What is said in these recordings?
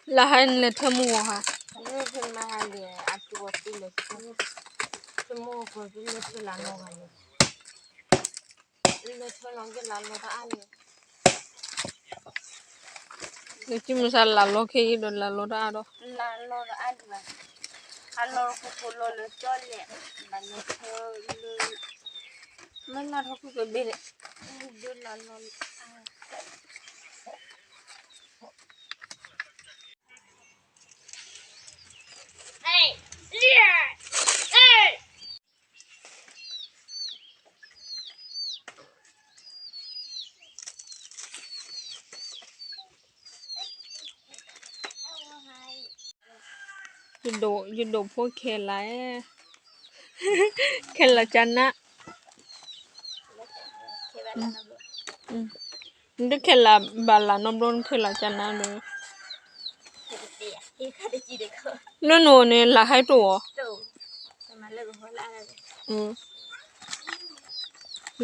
လၢဟါနလဲၤထၢမုၢ်ဂီၤဟါ, လၢထၢမုၢ်ဂီၤလၢထၢလၢနီၢ်ဂၤန့ၣ်, လၢထၢလီၤက့ၤလၢလီၤတၢ်အါလၢ, လၢကမုၢ်ဆါလၢလီၤခဲအံၤဒီးလၢလီၤတၢ်အါဒီး, လၢလီၤတၢ်အါဒံးဘၣ်, အလီၤကဖိးလီၤလၢကၠီလဲၣ်, လၢလီၤထီၣ်ခုကဘ့ၣ်န့ၣ်, ဒုလီၤလီၤလၢအါ ယဒိးဖိခဲလၢာ်, ခဲလၢာ်ကနၣ်, နတခဲလၢာ်ဘၣ်လၢနီတဘျီ နခဲလၢာ်ကနၣ်ဒီး, လၢနအိၣ်န့ၣ် လၢဟဲတိၢ်အီၤ,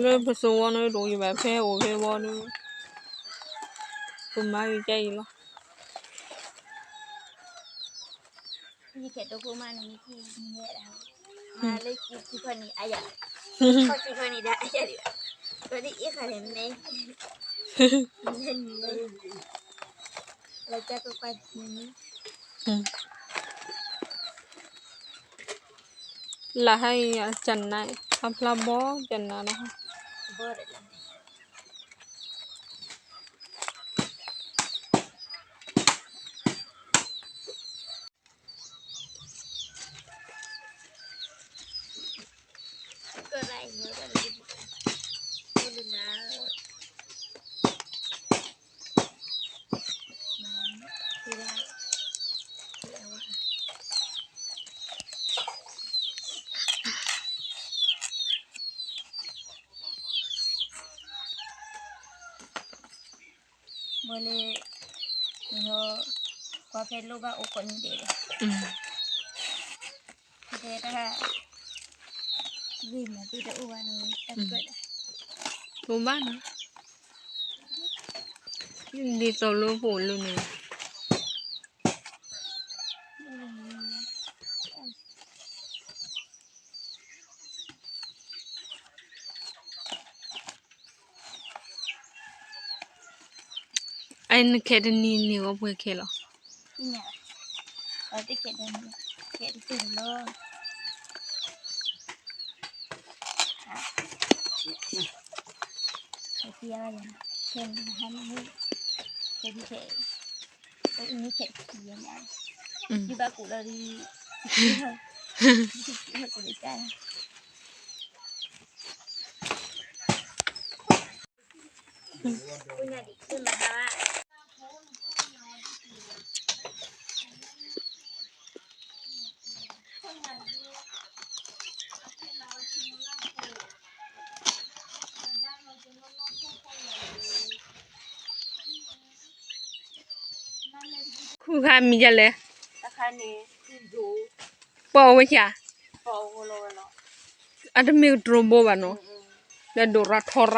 လၢပစိဝီန့ၣ် တအိၣ်ယဘၣ်ဖဲအိၣ်ဖဲဝီဒီး, ပမၤဂ့ၤကဲအံၤလီၤ. ယကဲတိခိၣ်မးန့ၣ်, မၤလၢခံခီန့ၣ် အယၤ, ခီခံခီန့ၣ်ဒီးအယၤဒံး, ဒီးဒ်အ့ၣ်ခါန့ၣ်မ့ၢ်, လၢကၠၢ်ပပၢ်န့ၣ် လၢဟဲအံၤ ကနၣ်, အဖျါဘီကနၣ်ဒီး, ဘၣ်လၢ, ကွၢ်ဖဲလိၣ်ဘၣ်အိၣ်ခိးနံၤဒဲး, ဖဲတၢ်, ဝ့ၢ်မၤသ့ၣ်တအိၣ်ဘၣ်နီၤ, တၢ်ကြၢးဒီး, တအိၣ်ဘၣ်နီၤ, ဒ်သိးလၢပအိၣ်လၢန့ၣ် အနခဲတနံၤန့ၣ်ဂီၤပှဲၤခဲလီၤ, ခဲတလီၤ, ခဲ, ခဲ, ခဲ, ယဘၣ်ကူးဒီး, ကူးဒီးကၢ် ခူၣ်ခါမံၤဒ်လဲၣ်, ပှၤအိၣ်ဝဲဆံး, အတမ့ၢ်ကတြိဘိဘၣ်နီၤ, ဒီးဒိးရၤထီရၤ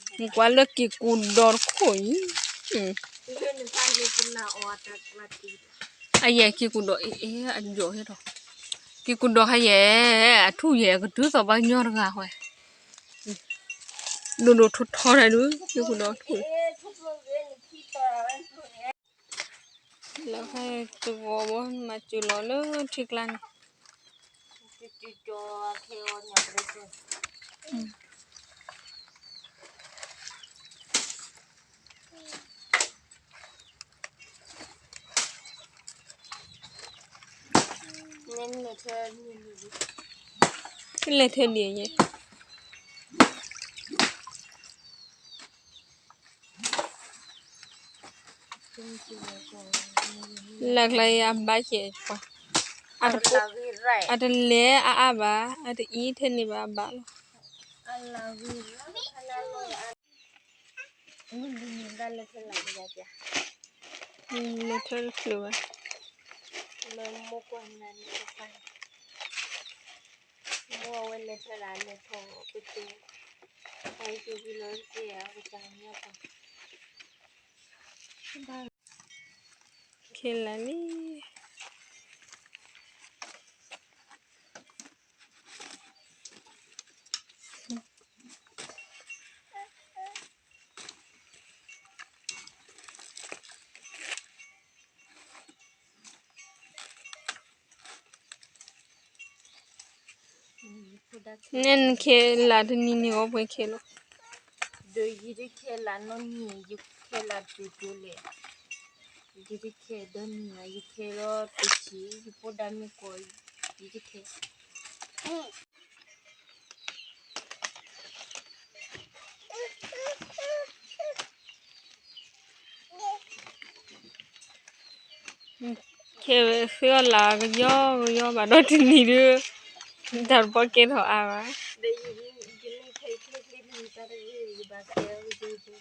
လီၤ, ကွၢ်လၢက့ၤကူးဒီးတခိၣ်အံၤ, အယဲၢ်က့ၤကူးဒီးအံၤ အယိာ်ဟဲထီၣ်, က့ၤကူးဒီးခါယဲၢ်, အထူၣ်ယဲၢ် ကတုၤသိးပှၤကညီတဂၤဃီ, ဒိၣ်ဒိၣ်ထီထီတၢ်ဒုး က့ၤကူးဒီးထူၣ် လၢဟဲတဂီၤဘီ မၤစၢၤလီၤလၢထံကျါန့ၣ်, လဲၤထၢဒံးယဲ, လၢကျါအံၤအဘၣ်ကဲးပှၤ, အတလဲၤအါအါဘၣ်, အတအံးထဲန့ၣ်ဘၣ်အဘၣ်လီၤ, လဲၤထၢတချုးဘၣ်, လၢမိၢ်ကွၢ်နၤန့ၣ်, မိၢ်အဝဲလဲၤထၢလၢလဲၤထီၣ်ပတဲ ခဲလၢာ်လံ. နဲနခဲလၢာ်တနံၤန့ၣ် အီၣ်ပှဲၤခဲလီၤ. ဒီးယတခဲလၢာ်နီတနံၤ ယခဲလၢာ်တကၠိလဲၣ်. ယတခဲဒီနံၤ ယခဲလီၤတဆံ ယဖိဒါမ့ၢ်ကိး ယတခဲ ခဲဝဲသ့ၣ်အီၣ်လၢကယီကယီဘၣ်ဒီးတနံၤဒီး တၢ်တပီၢ်ကဲထီၣ်အါဘၣ်. ဒီးယမ့ၢ်ခဲချ့ချ့န့ၣ် ယတၢ်တဂ့ၢ် ယဘၣ်ခဲအီၤကယီကယီ.